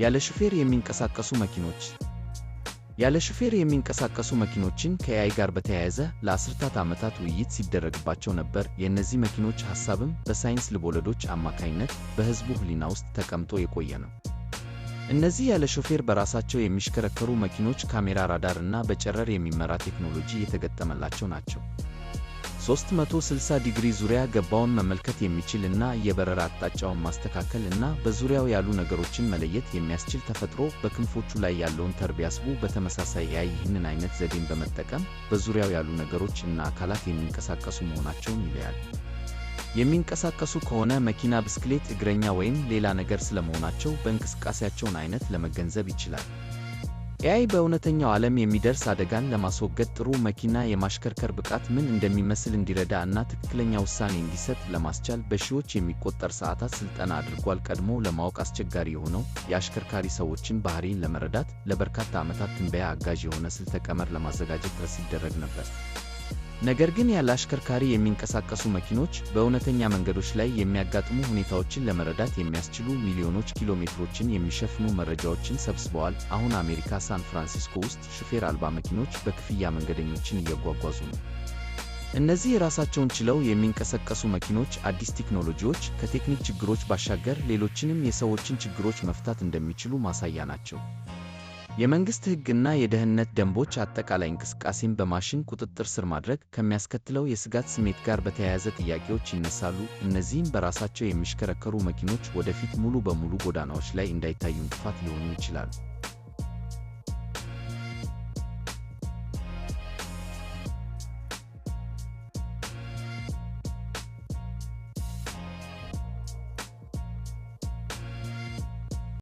ያለ ሹፌር የሚንቀሳቀሱ መኪኖች። ያለ ሹፌር የሚንቀሳቀሱ መኪኖችን ከ AI ጋር በተያያዘ ለአስርታት ዓመታት ውይይት ሲደረግባቸው ነበር። የእነዚህ መኪኖች ሐሳብም በሳይንስ ልቦለዶች አማካኝነት በሕዝቡ ሕሊና ውስጥ ተቀምጦ የቆየ ነው። እነዚህ ያለ ሾፌር በራሳቸው የሚሽከረከሩ መኪኖች ካሜራ፣ ራዳር እና በጨረር የሚመራ ቴክኖሎጂ የተገጠመላቸው ናቸው። 360 ዲግሪ ዙሪያ ገባውን መመልከት የሚችል እና እየበረረ አቅጣጫውን ማስተካከል እና በዙሪያው ያሉ ነገሮችን መለየት የሚያስችል ተፈጥሮ በክንፎቹ ላይ ያለውን ተርቢያስቡ። በተመሳሳይ AI ይህንን አይነት ዘዴን በመጠቀም በዙሪያው ያሉ ነገሮች እና አካላት የሚንቀሳቀሱ መሆናቸውን ይለያል። የሚንቀሳቀሱ ከሆነ መኪና፣ ብስክሌት፣ እግረኛ ወይም ሌላ ነገር ስለመሆናቸው በእንቅስቃሴያቸውን አይነት ለመገንዘብ ይችላል። AI በእውነተኛው ዓለም የሚደርስ አደጋን ለማስወገድ ጥሩ መኪና የማሽከርከር ብቃት ምን እንደሚመስል እንዲረዳ እና ትክክለኛ ውሳኔ እንዲሰጥ ለማስቻል በሺዎች የሚቆጠር ሰዓታት ስልጠና አድርጓል። ቀድሞ ለማወቅ አስቸጋሪ የሆነው የአሽከርካሪ ሰዎችን ባህሪን ለመረዳት ለበርካታ ዓመታት ትንበያ አጋዥ የሆነ ስልተ ቀመር ለማዘጋጀት ጥረት ሲደረግ ነበር። ነገር ግን ያለ አሽከርካሪ የሚንቀሳቀሱ መኪኖች በእውነተኛ መንገዶች ላይ የሚያጋጥሙ ሁኔታዎችን ለመረዳት የሚያስችሉ ሚሊዮኖች ኪሎ ሜትሮችን የሚሸፍኑ መረጃዎችን ሰብስበዋል። አሁን አሜሪካ ሳን ፍራንሲስኮ ውስጥ ሹፌር አልባ መኪኖች በክፍያ መንገደኞችን እያጓጓዙ ነው። እነዚህ የራሳቸውን ችለው የሚንቀሳቀሱ መኪኖች አዲስ ቴክኖሎጂዎች ከቴክኒክ ችግሮች ባሻገር ሌሎችንም የሰዎችን ችግሮች መፍታት እንደሚችሉ ማሳያ ናቸው። የመንግስት ሕግ እና የደህንነት ደንቦች አጠቃላይ እንቅስቃሴን በማሽን ቁጥጥር ስር ማድረግ ከሚያስከትለው የስጋት ስሜት ጋር በተያያዘ ጥያቄዎች ይነሳሉ። እነዚህም በራሳቸው የሚሽከረከሩ መኪኖች ወደፊት ሙሉ በሙሉ ጎዳናዎች ላይ እንዳይታዩ እንቅፋት ሊሆኑ ይችላሉ።